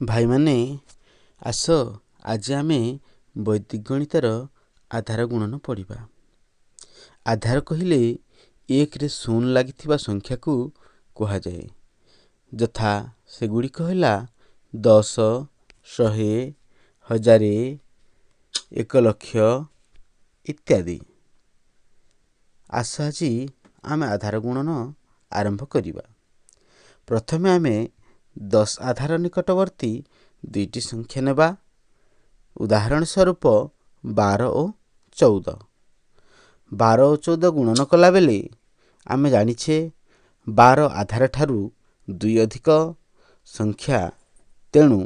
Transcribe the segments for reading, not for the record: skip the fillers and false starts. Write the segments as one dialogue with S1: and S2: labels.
S1: ଭାଇମାନେ, ଆସ ଆଜି ଆମେ ବୈଦିକ ଗଣିତର ଆଧାର ଗୁଣନ ପଢ଼ିବା। ଆଧାର କହିଲେ 1ରେ 0 ଲାଗିଥିବା ସଂଖ୍ୟାକୁ କୁହାଯାଏ, ଯଥା ସେଗୁଡ଼ିକ ହେଲା 10, 100, 1000, 1 ଲକ୍ଷ ଇତ୍ୟାଦି। ଆସ ଆଜି ଆମେ ଆଧାର ଗୁଣନ ଆରମ୍ଭ କରିବା। ପ୍ରଥମେ ଆମେ 10 ଆଧାର ନିକଟବର୍ତ୍ତୀ ଦୁଇଟି ସଂଖ୍ୟା ନେବା, ଉଦାହରଣ ସ୍ୱରୂପ 12 ଓ 14। 12 ଓ 14 ଗୁଣନ କଲାବେଳେ ଆମେ ଜାଣିଛେ 12 ଆଧାର ଠାରୁ 2 ଅଧିକ ସଂଖ୍ୟା, ତେଣୁ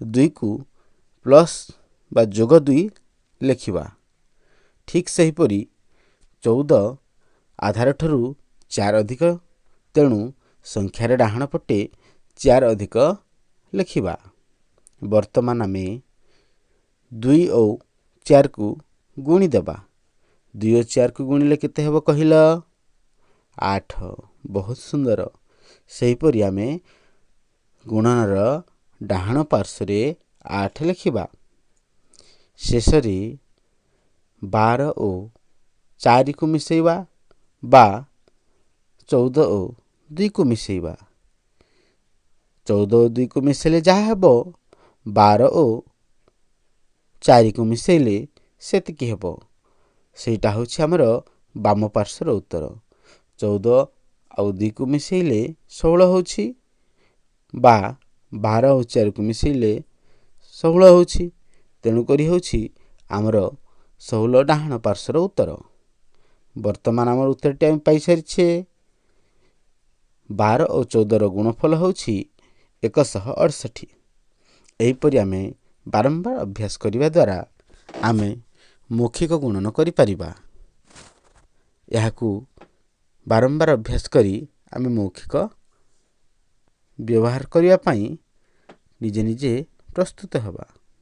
S1: 2କୁ ପ୍ଲସ୍ ବା ଯୋଗ 2 ଲେଖିବା। ଠିକ୍ ସେହିପରି 14 ଆଧାର ଠାରୁ 4 ଅଧିକ, ତେଣୁ ସଂଖ୍ୟାର ଡାହାଣ ପଟେ 4 ଅଧିକ ଲେଖିବା। ବର୍ତ୍ତମାନ ଆମେ 2 ଓ 4କୁ ଗୁଣିଦେବା। 2 ଓ 4କୁ ଗୁଣିଲେ କେତେ ହେବ କହିଲ? 8। ବହୁତ ସୁନ୍ଦର। ସେହିପରି ଆମେ ଗୁଣନର ଡାହାଣ ପାର୍ଶ୍ୱରେ 8 ଲେଖିବା। ଶେଷରେ 12 ଓ 4କୁ ମିଶାଇବା ବା 14 ଓ 2କୁ ମିଶାଇବା। 14 ଓ 2କୁ ମିଶାଇଲେ ଯାହା ହେବ, 12 ଓ 4କୁ ମିଶାଇଲେ ସେତିକି ହେବ। ସେଇଟା ହେଉଛି ଆମର ବାମ ପାର୍ଶ୍ୱର ଉତ୍ତର। 14 ଆଉ 2କୁ ମିଶାଇଲେ 16 ହେଉଛି ବା 12 ଆଉ 4କୁ ମିଶାଇଲେ 16 ହେଉଛି। ତେଣୁକରି ହେଉଛି ଆମର 16 ଡାହାଣ ପାର୍ଶ୍ୱର ଉତ୍ତର। ବର୍ତ୍ତମାନ ଆମର ଉତ୍ତରଟି ଆମେ ପାଇସାରିଛେ। 12 ଓ 14ର ଗୁଣଫଳ ହେଉଛି 168। ଏହିପରି ଆମେ ବାରମ୍ବାର ଅଭ୍ୟାସ କରିବା ଦ୍ୱାରା ଆମେ ମୌଖିକ ଗୁଣନ କରିପାରିବା। ଏହାକୁ ବାରମ୍ବାର ଅଭ୍ୟାସ କରି ଆମେ ମୌଖିକ ବ୍ୟବହାର କରିବା ପାଇଁ ନିଜେ ନିଜେ ପ୍ରସ୍ତୁତ ହେବା।